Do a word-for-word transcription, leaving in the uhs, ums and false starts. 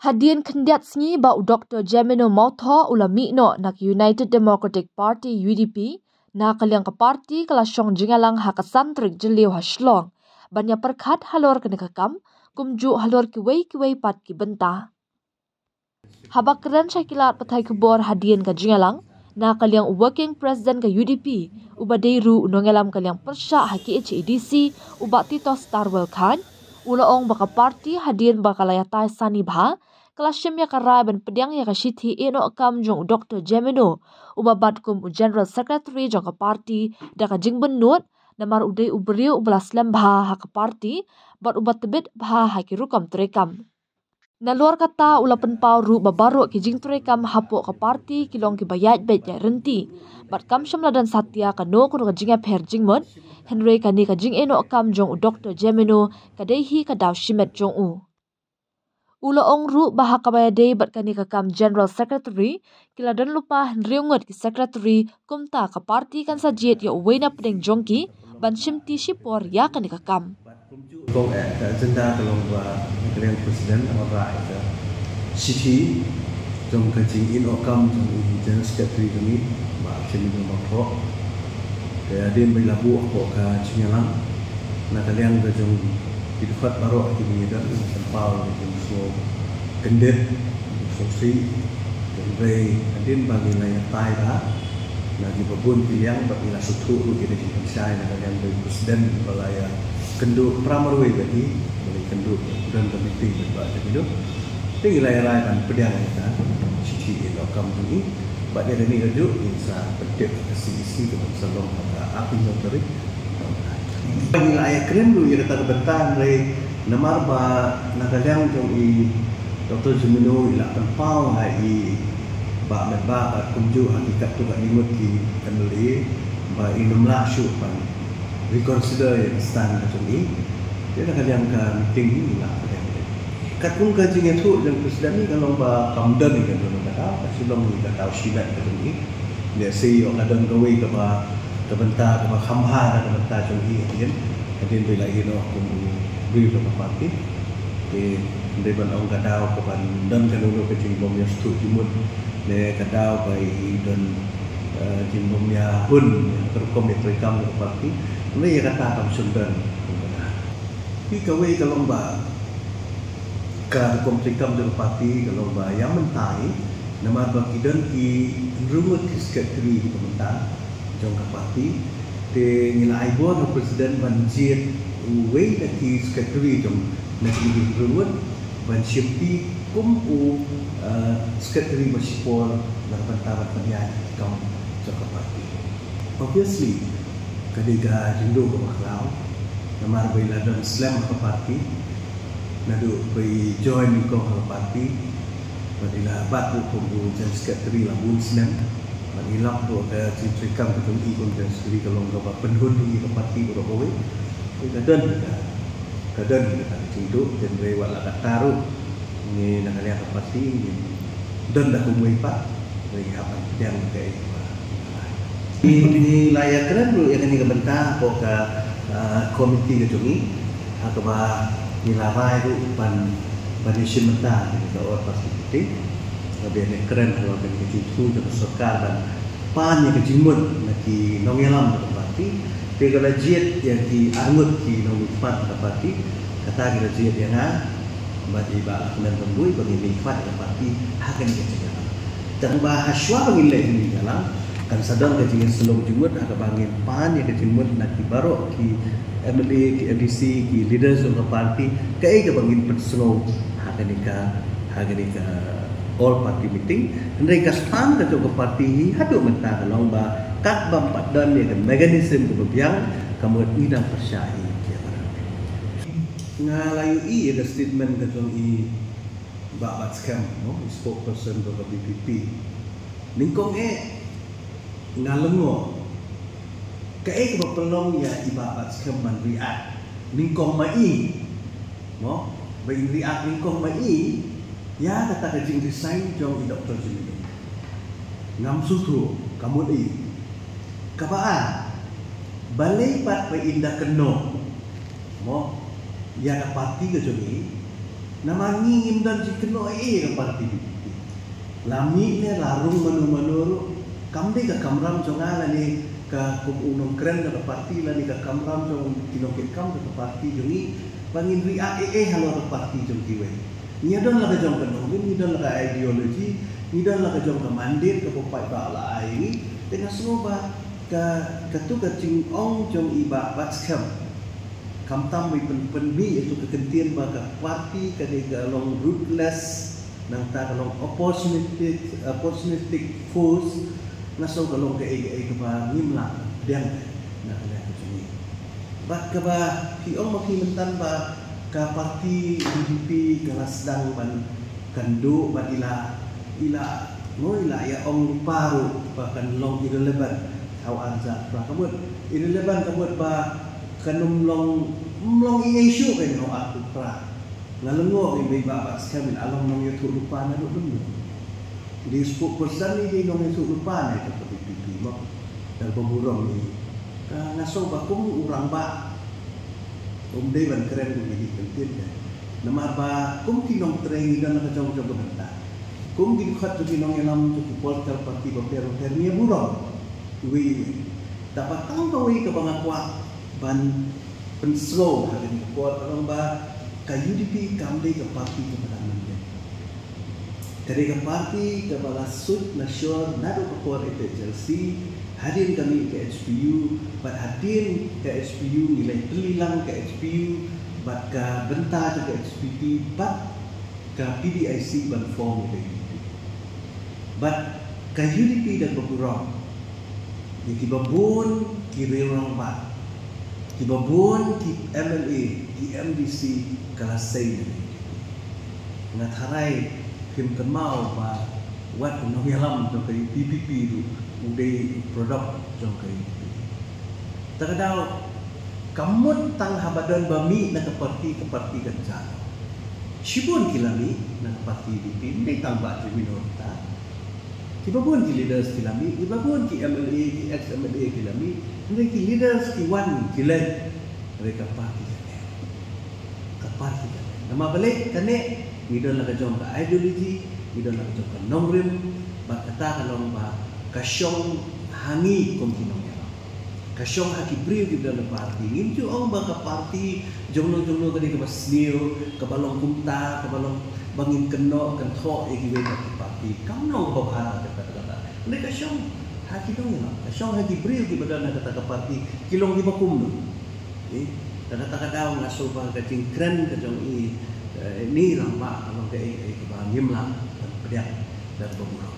Hadien khyndiat sngi ba u Doktor Jemino Mawthoh u la mih noh na ka United Democratic Party, U D P, na ka liang ka party ka la shong jingïalang ha ka san tarik Jylliew ha Shillong ban ïa pyrkhat halor kane ka kam, kumjuh halor kiwei kiwei pat ki bynta. Haba kren sha ki lad pathai khubor hadien ka jingïalang, na ka liang u Working President ka U D P, uba dei ruh u nongïalam ka liang pyrshah ha K H A D C, u Bah Titosstarwell Chyne, u la ong ba ka party hadien ba ka la ïatai sani bha, ka la shim ïa ka rai ban pdiang ïa ka shithi ïehnoh kam jong u Doktor Jemino, uba bat kum u General Secretary jong ka party, da ka jingbynnud, namar u dei u briew uba la slem bha ha ka party, bad uba tbit bha ha ki rukom treikam. Nalor kata u la pynpaw ruh ba baroh ki jingtreikam hapoh ka party ki long kiba ïaid beit ïaid ryntih. Bad kam shym la don satia kano kano ka jingïapher jingmut, hynrei kane ka jingïehnoh kam jong u Doktor Jemino ka dei hi ka daw shimet jong u. U la ong ruh ba ha kaba ïadei bad kane ka kam General Secretary, ki la don lypa hynriew ngut ki secretary, kumta ka party kan sa jied ïa uwei na pdeng jong ki ban shimti shipor ïa kane ka kam. Kong eh ka agenda ka long ba ka liang president wanrah ïa ka shithi jong ka jingïehnoh kam jong i General Secretary jong i, Bah Jemino Mawthoh. Ka hadien ba i la buh hapoh ka jingïalang, na ka liang ka jong ki dkhot baroh ki ba ngi don, kan paw ka jingsngew kyndit, jingsngewsih. Hynrei hadien ba ngi la ïatai bha na kiba bun ki liang, bad ngi la sngewthuh ruh ïa ka jingpynshai na ka liang ba i president ba la ïakynduh para marwei bad i, ba la ïakynduh, don ka meeting bad Bah Jemino. Te ngi la ïa rai ban pdiang ïa ka shithi ïehnoh kam jong i. Bad ïa kane kajuh ngin sa pyntip ïa ka C E C kaba sa long ha ka arphew hynñiew tarik. Ngi la ïa kren ruh ïa kata ka bynta, hynrei namar ba na ka liang jong i Doktor Jemino i la pynpaw ha i Bah Metbah bad kumjuh ha ki katto katne ngut ki M L A ba i nym lah shuh ban reconsider ïa ka stand ka jong i. Te na ka liang ka meeting hi ngi la pdiang. Katkum ka jingïathuh jong president, ka long ba kam don ïa ka don ka daw, ka shu long ïa ka daw shimet ka jong i. Lehse ïoh ka don kawei kaba, ka bynta kaba kham bha na ka bynta jong i hadien, hadien ba i la ïehnoh kum u briew jong ka party. Te hynrei ban ong ka daw kaban don kano kano ka jingbym ïasngewthuh jingmut, ne ka daw ba i don, eh, jingbym ïahun ha ka rukom ïatreikam jong ka party. Hynrei ïa kata kam shym don kum kata. Te kawei ka long ba ka rukom treikam jong ka party ka long ba ïa mynta hi, namar ba ki don ki hynriew ngut ki secretary ki ba mynta jong ka party. Te ngi la ai bor ha president ban jied uwei na ki secretary jong, na ki hynriew ngut ban shimti kum u, eh, secretary ba shipor na ka bynta ban pynïaid kam jong ka party. Obviously ka dei ka jingduh kaba khlaw, namar ba i la don slem ha ka party naduh ba i join nyngkong ha ka party. Bad i la bat ruh kum u General Secretary la bun snem. Bad i lap ruh ka jingtreikam ka jong i kum General Secretary ka long kaba pynhun ïa ka party baroh kawei. Te ka don ka, ka don ka jingduh, hynrei wat la katta ruh ngi na ka liang ka party ngin don da kumwei pat. Ngi hap ban pdiang kaei kaba ngi la ïakren ruh ïa kane ka bynta hapoh ka, ah, komiti ka jong ngi, ha kaba ngi la rai ruh ban, ban ïashim bynta ïa ka all party meeting. Kaba ïa kren halor kane ka jingthmu jong ka sorkar ban pan ïa ka jingmut na ki nongïalam jong ka party. Te ka la jied ïa ki arngut ki nongmihkhmat jong ka party. Kata ki la jied ïa nga bad i Bah Lahkmen Rymbui ba ngin mihkhmat ïa ka party ha kane ka jingïalang. Tang ba hashwa ba ngin leh ïa kane ka jingïalang, kan sa don ka jingïasyllok jingmut ha kaba ngin pan ïa ka jingmut na ki baroh ki M L A, ki M D C, ki leaders jong ka party, kaei kaba ngin pynsngew ha kane ka, ha kane ka all party meeting. Hynrei ka stand ka jong ka party hi haduh mynta ka long ba katba ym pat don ïa ka mechanism kaba biang, ka mut ngi dang pyrshah hi ïa ka. Nga la ïohi ïa ka statement ka jong i Bah Batskhem, no, i spokesperson jong ka V P P. Nyngkong eh nga lyngngoh kaei kaba pynlong ïa i Bah Batskhem ban react nyngkong ma i. Mo, ba in react nyngkong ma i ïa kata ka jingresign jong i Doktor Jemino. Ngam sngewthuh, ka mut i. Kaba ar, balei pat ba in da kynnoh, mo, ïa ka party ka jong i, Namar ngi ngim don jingkynnoh ei ei ka parti VPP. La mih ne la rung mano mano ruh, kam dei ka kamram jong nga lane ka kum u nongkren ka parti lane ka kamram jong ki nongkitkam ka parti jong ngi ba ngin react ei ei halor ka parti jong kiwei. Ngi don la ka jong ka nongrim, ngi don la ka ideology, ngi don la ka jong ka mandate kaba u paidbah la ai ngi. Te nga sngew ba ka, katu ka jingong jong i Bah Batskhem, khamtam ba i pyn, pynmih ïa tu ka kyntien ba ka parti ka dei ka long ruthless, nangta ka long opportunistic, opportunistic force, nga sngew ka long kaei kaei kaba ngim lah pdiang na ka liang ka jong ngi. Bad kaba phi ong ma phi mynta ba ka parti UDP ka la sdang ban kynduh bad i la, i la, no, i la ïa ong lypa ruh ba kan long irrelevant ha u ar hajar phra. Ka mut irrelevant ka mut ba kan ym long, ym long ei ei shuh kein ha u ar hajar phra. Nga lyngngoh ïa i Bah Batskhem, i la long nongïathuhlypa naduh mynno. Dei spokesperson ne dei nongïathuhlypa na ka VPP mo. Da kaba burom ne, ka, nga sngew ba kum u rangbah um dei ban kren kum kine ki kyntien. Namar ba kum ki nongtrei ngi don la ka jong jong ka bynta. Kum ki dkhot jong ki nongïalam jong ki political party bapher bapher ngi burom. Iwei iwei. Tangba tang kawei kaba nga kwah ban pynsngew ha kane ka por ka long ba ka UDP kam dei ka parti kaba dang mynjur. Ka dei ka parti kaba la suit la shor naduh ka por APHLC, hadien ka mih ka HPU, bad hadien ka HPU ngi la pynlong ka HPU, bad ka bynta jong ka HPP, bad ka PDIC ban form ka UDP. Bad ka UDP da kaba burom ïa kiba bun ki riew rangbah, kiba bun ki MLA, ki MDC, ka la sei na ka UDP. Nga tharai phim kynmaw ba wat u nongïalam jong ka VPP ruh u dei product jong ka UDP. Ta ka daw, kam mut tang haba don ba mih na ka parti, ka parti kan jam. Shibun ki la mih na ka parti UDP, ym dei tang Bah Jemino ta. Kiba bun ki leaders ki la mih, kiba bun ki MLA, ki ex MLA ki la mih, ym dei ki leaders ki wan ki leit, hynrei ka parti ka leit. Ka parti ka leit. Namar balei? Kane ngi don la ka jong ka ideology, ngi don la ka jong ka nongrim, bad kata ka long ba ka shong ha ngi kum ki nongïalam. Ka shong ha ki briew kiba don la parti. Ngim ju ong ba ka parti jongno jongno ka dei kaba sniew, kaba long kumta, kaba long ba ngin kynnoh kynthoh ïa kiwei pat ki parti. Kam long kaba bha kata kata. Hynrei ka shong ha ki nongïalam, ka shong ha ki briew kiba don ha kata ka parti, ki long kiba kumno. Te, kata kata ka daw nga sngew ba ka jingkren ka jong i, eh, i rangbah ka long kaei kaei kaba ngim lah ban pdiang da kaba burom.